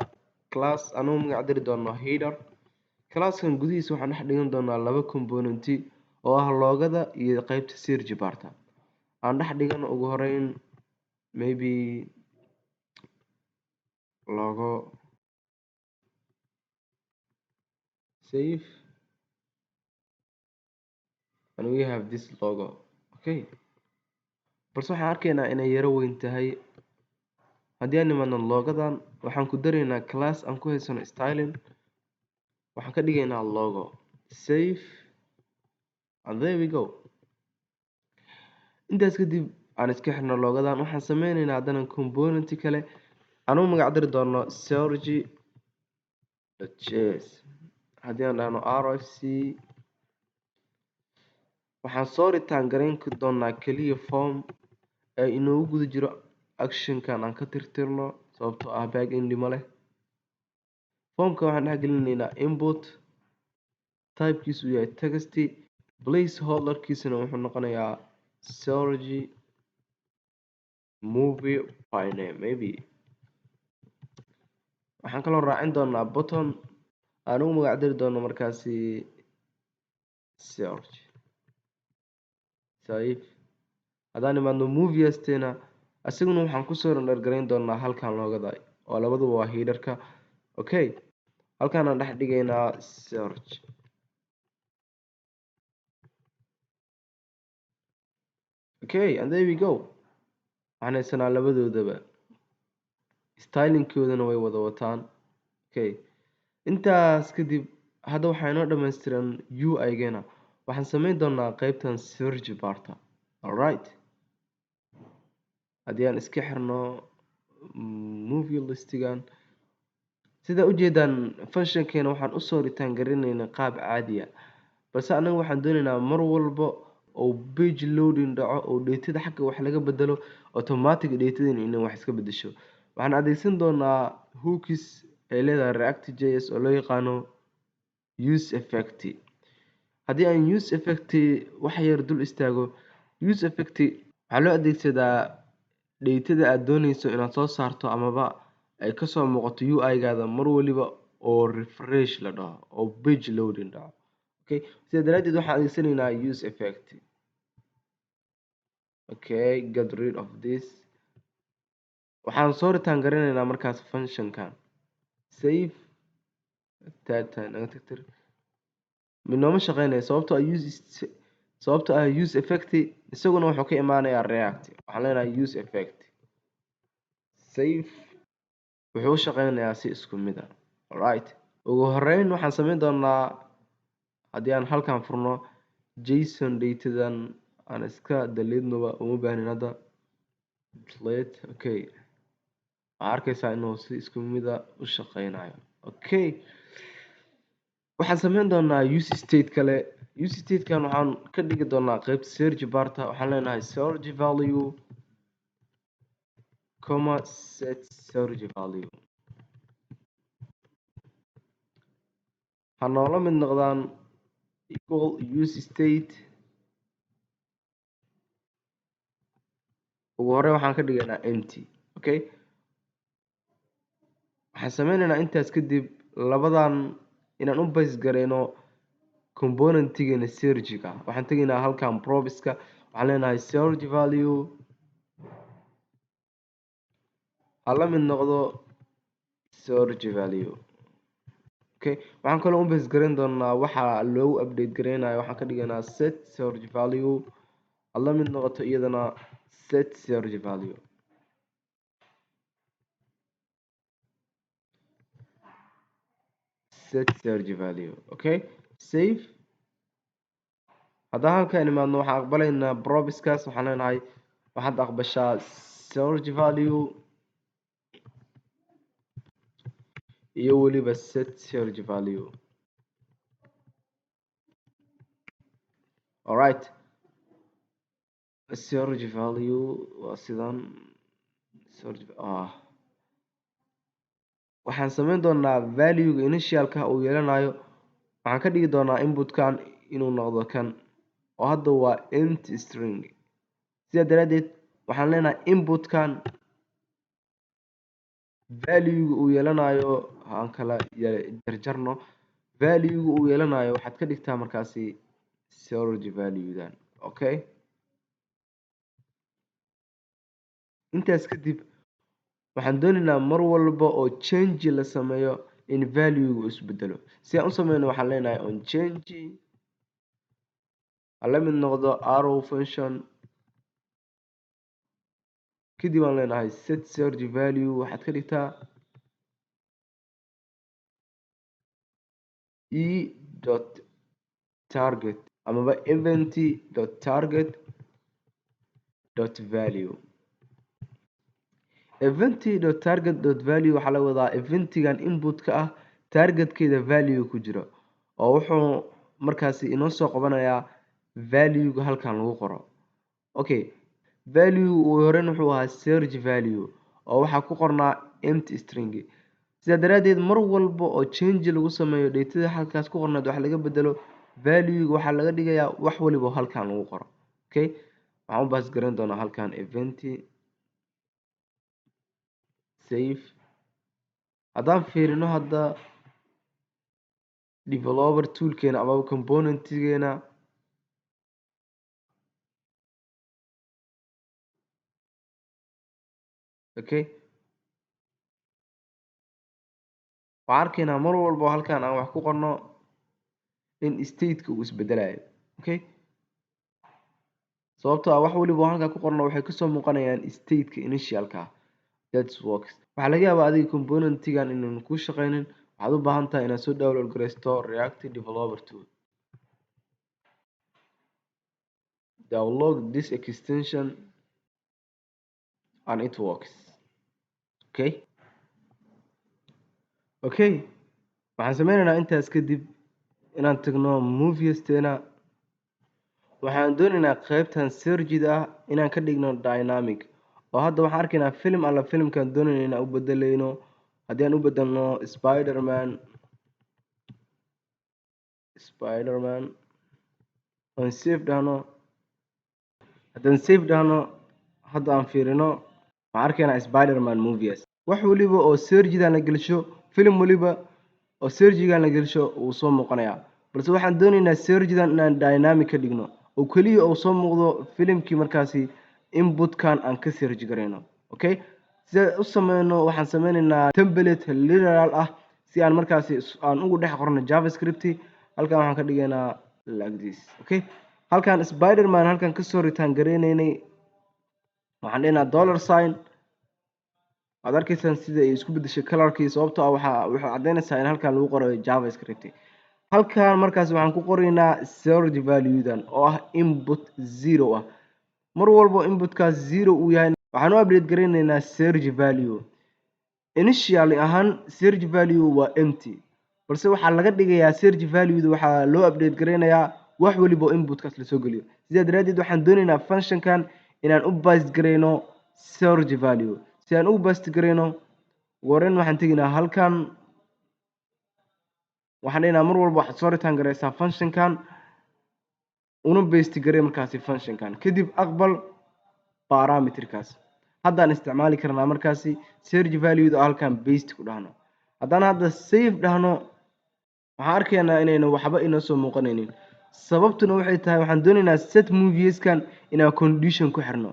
class anuu magac diri doono header. Classkan gudihiisa waxaan dhex dhigan doonaa laba componenti oo ah logoda iyo qeybta search barta. Aan dhex dhigano ugu horeyn maybe logo, save, and we have this logo. Okay, balse waxaan arkaynaa inay yaro weyn tahay. Haddii aan nimaadno logodan, waxaan ku daraynaa class aan ku haysano styling. Waxaan ka dhigaynaa logo, save, and there we go. Intaas kadib aan iska xirno logodan. Waxaan sameyneynaa haddana component kale aan u magac diri doono search js. Haddii aan dhahno rfc, waxaan soo return garayn doonaa keliya form ee inoogu guda jiro actionkan. Aan ka tirtirno sababtoo ah back end ma leh. Formka waxaan dhex gelinaynaa input typekiisu yahay text, placeholderkiisuna wuxuu noqonayaa search movie by name maybe. Waxaan kaloo raacin doonaa button aan ugu magac diri doono markaasi search, save. Haddaan imaadno moviestena, isaguna waxaan kusoo render garayn doonaa halkan logoda, oo labaduba waa headerka. Okay, halkaan aan dhex dhigaynaa search. Okay, and there we go. Waxaan haysanaa labadoodaba, stylingkoodana way wada wataan. Okay, intaas kadib hadda waxaa inoo dhammaystiran UI-geena. Waxaan sameyn doonaa qeybtan search barta. Alright, haddii aan iska xirno movie listigan, sida ujeedaan, functionkeena waxaan usoo return garinaynaa qaab caadiya, balse anaga waxaan doonaynaa mar walba oo page loading dhaco oo datada xagga wax laga bedelo, automatic datadina inay wax iska bedesho. Waxaan adeegsan doonaa hooks ay leedahay React JS oo loo yaqaano use effect. Haddii aan use effect wax yar dul istaago, use effect waxaa loo adeegsadaa datada aad dooneyso inaad soo saarto amaba ay kasoo muuqato UI-gaada mar waliba oo refresh la dhaho oo page loading dhaco. Okay, sidaa daraadeed waxaan adeegsanaynaa use effect. Okay, get rid of this. Waxaan soo return garanaynaa markaas functionkan, save data. Naga tirtir, minooma shaqeynaya sababtoo ah use effect isaguna wuxuu ka imaanayaa React. Waxaan leenahay use effect, Save. Wuxuu u shaqeynayaa si isku mid ah. Alright, ugu horeyn waxaan sameyn doonaa, haddii aan halkan furno JSON datadan aan iska daleednoba, uma baahnin hadda. Delete. Okay, waxaa arkaysaa inuu si isku mid ah u shaqeynayo. Okay, waxaan sameyn doonaa use state kale. Use statekan waxaan ka dhigi doonaa qeybta search barta. Waxaan leenahay search value comma set search value ha noola mid noqdaan equal use state. Ugu horreyn waxaan ka dhigaynaa empty. Okay, waxaan sameynaynaa intaas kadib labadan inaan u base gareyno componentigeena searchiga. Waxaan tegaynaa halkan propska, waxaan leenahay search value ha la mid noqdo search value. Okay, waxaan kaloo u base gareyn doonaa waxa loogu update gareynayo. Waxaan ka dhigaynaa set search value ha la mid noqoto iyadana set search value. Set search value. Okay, save. Haddaan halkan imaadno, waxaan aqbalaynaa propskaas. Waxaan leenahay waxaad aqbashaa search value iyo weliba set search value. Alright, search value waa sidan. Search waxaan sameyn doonaa valuega initialka uu yeelanayo. Waxaan ka dhigi doonaa inputkan inuu noqdo kan oo hadda waa empty string. Sidaa daraaddeed waxaan leenahay inputkan valuega uu yeelanayo aan kala jarjarno. Valuega uu yeelanayo waxaad ka dhigtaa markaasi search valuedan. Okay, intaas kadib waxaan doonaynaa mar walba oo change la sameeyo in valuega uu isbedelo. Si aan u sameyno, waxaan leenahay on change ha la mid noqdo arrow function. Kadib aan leenahay set search value waxaad ka dhigtaa e dot target amaba event dot target dot value. Event dot target dot value waxaa laga wadaa eventigan input-ka ah targetkeeda value ku jiro, oo wuxuu markaasi inoo soo qabanayaa value-ga halkan lagu qoro. Okay, value ugu horeyn wuxuu ahaa search value oo waxaa ku qornaa empty string. Sidaa daraaddeed mar walba oo change lagu sameeyo datada halkaas ku qornayd, wax laga bedelo value-ga, waxaa laga dhigayaa wax waliba oo halkan lagu qoro. Okay, waxaan u pass garan doonaa halkan event. Save. Haddaan fiirino hadda developer toolkeena amaba componentigeena, okay, waxaan arkaynaa mar walba halkan aan wax ku qorno in stateka uu isbedelayo. Okay, sababtoo ah wax waliba oo halkan ku qorno waxay kasoo muuqanayaan stateka initialka ah. That's works. Waxaa laga yaabaa adiga componentigan inaan kuu shaqeynin. Waxaad u baahan tahay inaad soo download garaysto React Developer Tool. Download this extension and it works. Okay, waxaan sameyneynaa intaas kadib inaan tagno moviesteena. Waxaan dooneynaa qeybtan searchida ah inaan ka dhigno dynamic, oo hadda waxaan arkaynaa film alla filmkaan doonayna inaan u bedeleyno. Haddii aan u bedelno Spiderman, Spiderman oon save dhahno, haddaan save dhahno, hadda aan fiirino, waxaan arkaynaa Spiderman movies. Wax waliba oo searchidan la gelsho, film waliba oo searchigan la gelsho, wuu soo muuqanayaa. Balse waxaan dooneynaa searchidan inaan dynamic ka dhigno, oo keliya uu soo muuqdo filimkii markaasi inputkan aan ka search garayno. Okay, sidaan u sameyno, waxaan sameyneynaa template literal ah si aan markaasi aan ugu dhex qorno JavaScript. Halkan waxaan ka dhigaynaa like this. Okay, halkan Spiderman halkan kasoo return gareyneynay, waxaan dhihnaa dollar sign. Waad arkaysaan sida ay isku bedeshay colorkii, sababtoo ah waxay caddaynaysaa in halkan lagu qorayo JavaScript. Halkan markaas waxaan ku qoraynaa search value-dan oo ah input 0 ah. Mar walbo inputkaas 0 uu yahay, waxaan u update garaynaynaa search value. Initially ahaan search value waa empty, balse waxaa laga dhigayaa search value-da waxaa loo update garaynayaa wax waliba oo inputkaas lasoo geliyo. Sidaa daraaddeed waxaan doonaynaa functionkan inaan u pass garayno search value. Si aan u pass garayno, ugu horreyn waxaan tegaynaa halkan. Waxaan dhahaynaa mar walba waxaad soo return garaysaa functionkan, una pass garay markaasi functionkan. Kadib aqbal parameterkaas. Haddaan isticmaali karnaa markaasi search value-da oo halkan paste ku dhahno. Haddaan hadda save dhahno, waxaan arkaynaa inayna waxba inoo soo muuqanaynin. Sababtuna waxay tahay waxaan doonaynaa set movieskan inaan condition ku xirno,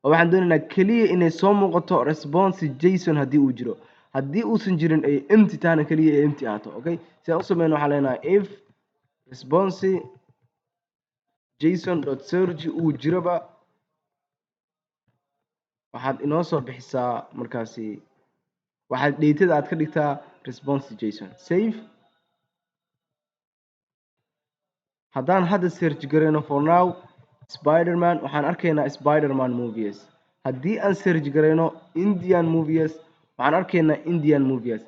oo waxaan doonaynaa keliya inay soo muuqato response JSON haddii uu jiro. Haddii uusan jirin, ay empty tahana, keliya ay empty ahaato. Okay, si aan u sameyno, waxaan leenahay if response JSON dot search uu jiroba, waxaad inoo soo bixisaa markaasi, waxaad datada aad ka dhigtaa response JSON. Save. Haddaan hadda search garayno for now Spiderman, waxaan arkaynaa Spiderman movies. Haddii aan search garayno Indian movies, waxaan arkaynaa Indian movies.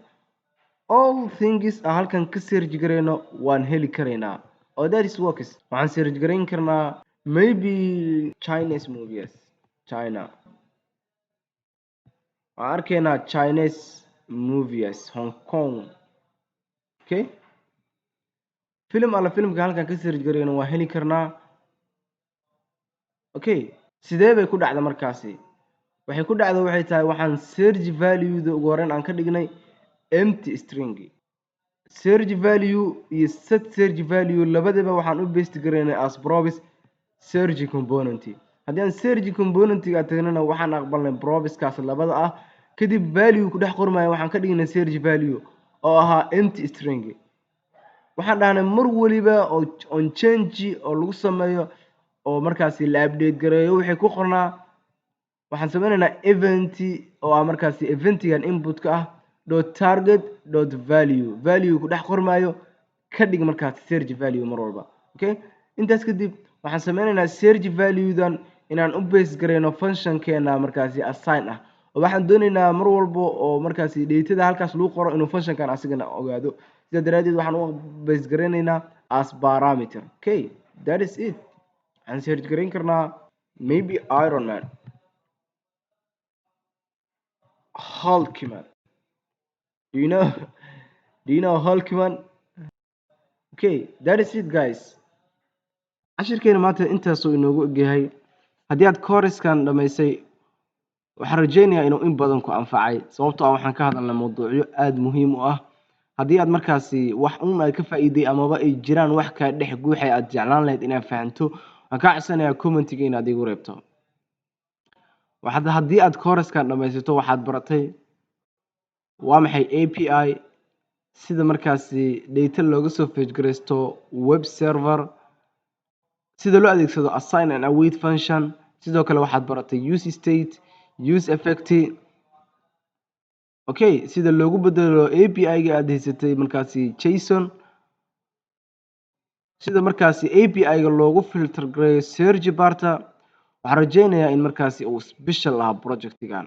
All things aan halkan ka search garayno waan heli karaynaa. Oh, that is works. Waxaan search garayn karnaa maybe Chinese movies, China. Waxaan arkaynaa Chinese movies, Hong Kong. Okay, film alla filmka halkan ka search garayno waan heli karnaa. Okay, sidee bay ku dhacda markaasi? Waxay ku dhacda waxay tahay waxaan search value-da ugu horreyn aan ka dhignay empty string. Search value iyo set search value labadaba waxaan u pass garaynay as props search component. Haddii aan search componentiga tagnana, waxaan aqbalnay propskaas labada ah. Kadib value ku dhex qormaya waxaan ka dhignay search value oo ahaa empty string. Waxaan dhahnay mar waliba oo on change oo lagu sameeyo oo markaasi la update gareeyo waxay ku qornaa, waxaan sameynaynaa event oo ah markaasi eventigan inputka ah dot target dot value, value ku dhex qormaayo ka dhig markaasi search value mar walba. Okay, intaas kadib waxaan sameynaynaa search value-dan inaan u pass garayno functionkeena markaasi async ah, oo waxaan doonaynaa mar walba oo markaasi datada halkaas lagu qoro inuu functionkan asigana ogaado. Sidaa daraaddeed waxaan u pass garaynaynaa as parameter. Okay, that is it. Waxaan search garayn karnaa maybe Iron Man, Hulkman. Do you know Hulkman? Okay, that is it, guys. Cashirkeena maanta intaasuu inoogu egyahay. Haddii aad course-kan dhamaysay, waxaan rajeynayaa inuu in badan ku anfacay, sababtoo ah waxaan ka hadalnay mawduucyo aada muhiim u ah. Haddii aad markaasi wax un aad ka faa'iiday amaba ay jiraan wax kaa dhex guuxay aad jeclaan lahayd inaad fahanto, waxaan kaa codsanayaa commentiga inaad igu reebto. Waxaad haddii aad course-kan dhamaysato, waxaad baratay waa maxay API, sida markaasi data looga soo fetch garaysto web server, sida loo adeegsado async and await function. Sidoo kale waxaad baratay use state, use effect. Okay, sida loogu bedelo API-ga aad haysatay markaasi JSON, sida markaasi API-ga loogu filter gareeyo search barta. Waxaan rajeynayaa in markaasi uu special ahaa projectigan.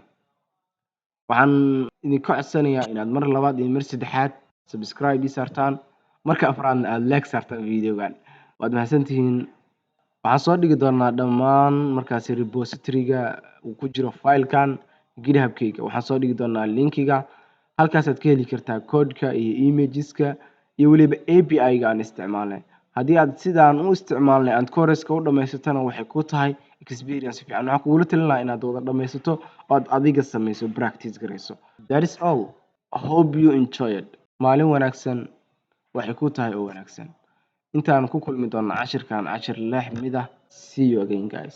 Waxaan idinka codsanayaa inaad mar labaad iyo mar saddexaad subscribe ii saartaan, marka afraadna aada like saartaan videogan. Waad mahadsantihiin. Waxaan soo dhigi doonaa dhammaan markaasi repository-ga uu ku jiro filekan GitHub-kayga. Waxaan soo dhigi doonaa linkiga, halkaasaad ka heli kartaa codeka iyo imageska iyo weliba API-ga aan isticmaalnay. Haddii aad sidaan u isticmaalnay aad course-ka u dhamaysatana, waxay ku tahay experience fiican. Waxaan kugula talin lahaa inaad wada dhamaysato oo aad adiga samayso, practice garayso. That is all. Hope you enjoyed. Maalin wanaagsan waxay ku tahay oo wanaagsan. Intaan ku kulmi doona cashirkan cashir leex mid ah, see you again, guys.